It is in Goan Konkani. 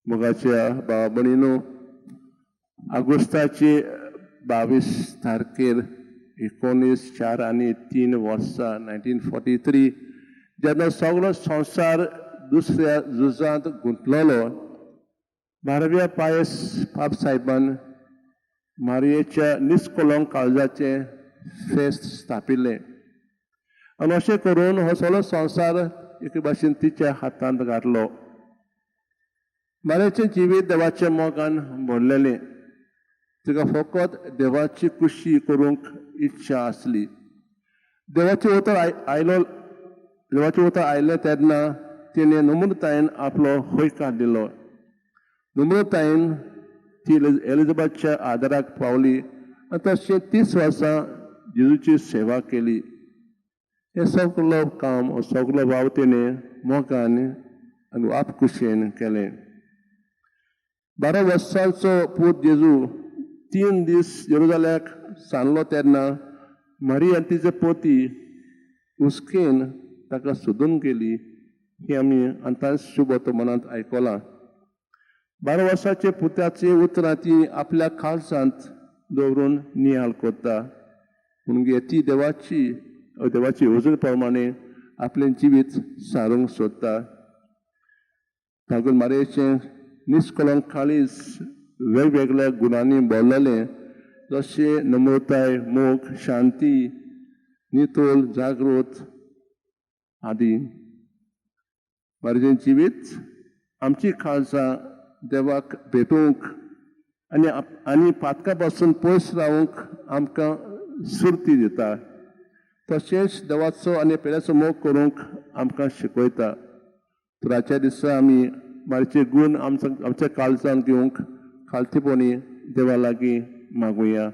मोगाच्या भावा भयणीनो, ऑगस्टाचे 22 तारखेर 1943 वर्सां 1943, जेन्ना सगळो संवसार दुसऱ्या झुजांत गुंतलेलो, बाराव्या पायस पाप साहेबान मारयेच्या निस्कलंक काळजाचें फेस्त स्थापिल्लें आनी अशें करून हो सगळो संवसार एके भाशेन तिच्या हातांत घातलो. मारयेचें जिवीत देवाच्या मोगान भरलेलें. तिका फकत देवाची खुशी करूंक इच्छा आसली. देवाचें उतर आयलो, देवाचें उतर आयलें तेन्ना तिणें नम्रतायेन आपलो हयकार दिलो. नम्रतायेन ती एलिझाबेथच्या आदाराक पावली आनी तशें 30 वर्सां जेजूची सेवा केली. हें सगलो काम, हो सगलो वावर तिणें मोगान आनी आपखुशयेन केलें. 12 वर्सांचो पूत जेजू 3 दीस जेरुजाल्याक सांडलो तेन्ना मारी आनी तिचे पोती हुस्केन ताका सोदून गेली. ही आमी आतांच शुभ मनांत आयकलां. 12 वर्साचे पुताची उतरां ती आपल्या काळजांत दवरून नियाळ करता. म्हणगे ती देवाची येवजणे प्रमाणे आपलें जिवीत सारूंक सोदता. तागून मारयेचें निस्कलंक काळीज वेगवेगळ्या गुणांनी भरलेलें, जशें नम्रताय, मोग, शांती, नितळ, जागृत आदी. मारयेचें जिवीत आमची काळजां देवाक भेटूंक आनी पातका पासून पयस रावंक आमकां सुर्ती दिता. तशेंच देवाचो आनी पेल्याचो मोग करूंक आमकां शिकयता. तर आजच्या दिसा आमी मारचे गूण आमच्या काळजान घेवंक खालतीपणी देवा लागीं मागुया.